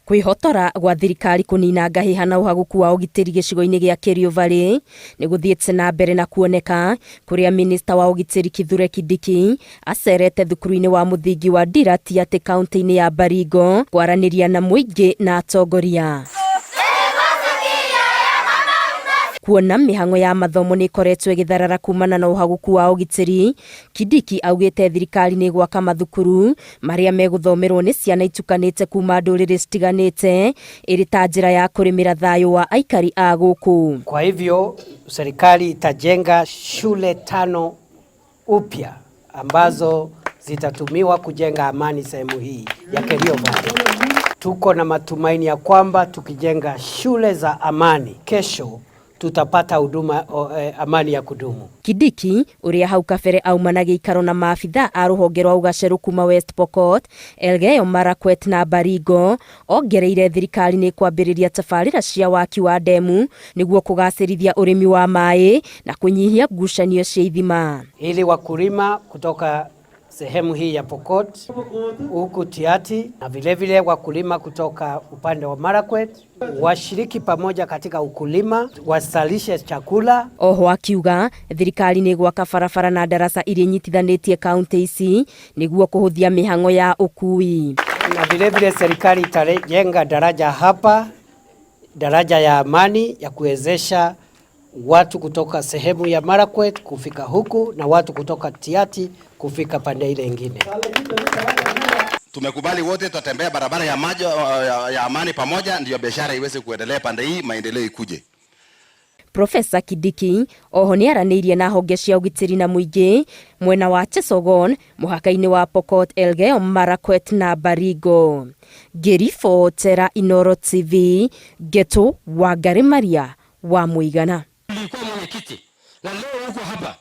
Kwĩhotora gwa thirikari kũnina ngahĩha na ũhagũku wa ũgitĩri gĩcigo-inĩ gĩa Kerio Valley nĩ gũthiĩte na mbere na kuoneka, kũrĩa minista wa ũgitĩri Kithure Kindiki acerete thukuru-inĩ wa mũthingi wa Ndirati-Atĩ kaunti-inĩ ya Baringo kwaranĩria na mũingĩ na atongoria. Kuona mĩhang'o ya mathomo nĩ ĩkoretwo ĩgĩtharara kumana na ũhagũku wa ũgitĩri, Kindiki augĩte thirikari nĩ ĩgwaka mathukuru marĩa megũthomerwo nĩ ciana itukanĩte kuma ndũrĩrĩ citiganĩte ĩrĩ ta njĩra ya kũrĩmĩra thayũ wa aikari a gũkũ. Kwa hivyo serikali itajenga shule tano upya ambazo zitatumiwa kujenga amani sehemu hii ya Kerio Valley. Tuko na matumaini ya kwamba tukijenga shule za amani kesho tutapata huduma amani ya kudumu. Kindiki ũrĩa hau kabere auma na gĩikaro na maabithaa a rũhonge rwa ũgacerũ kuma West Pokot, Elgeyo Marakwet na Baringo, ongereire thirikari nĩ ĩkwambĩrĩria tabarĩra cia waki wa ndemu nĩguo kũgacĩrithia ũrĩmi wa maĩ na kũnyihia ngucanio cia ithima. Ili wakulima kutoka sehemu hii ya Pokot huku Tiati na vilevile wakulima kutoka upande wa Marakwet washiriki pamoja katika ukulima, wasalishe chakula. Oho akiuga thirikari nĩ gwaka barabara na ndaraca iria inyitithanĩtie kaunti ici nĩguo kũhũthia mĩhang'o ya ũkui. Na vilevile serikali itajenga daraja hapa, daraja ya amani ya kuwezesha watu kutoka sehemu ya Marakwet kufika huku na watu kutoka Tiati kufika pande ile ingine. Tumekubali wote tutatembea barabara ya maji ya amani pamoja, ndiyo biashara iweze kuendelea pande hii, maendeleo ikuje. Profesa Kindiki oho nĩ aranĩirie na honge cia ũgitĩri na mũingĩ mwena wa Chesogon mũhaka-inĩ wa Pokot, Elgeyo Marakwet na Baringo. Ngĩribotera Inooro TV, Ngetu Wangari Maria wa Mũigana. Ulikuwa mwenyekiti na leo uko hapa.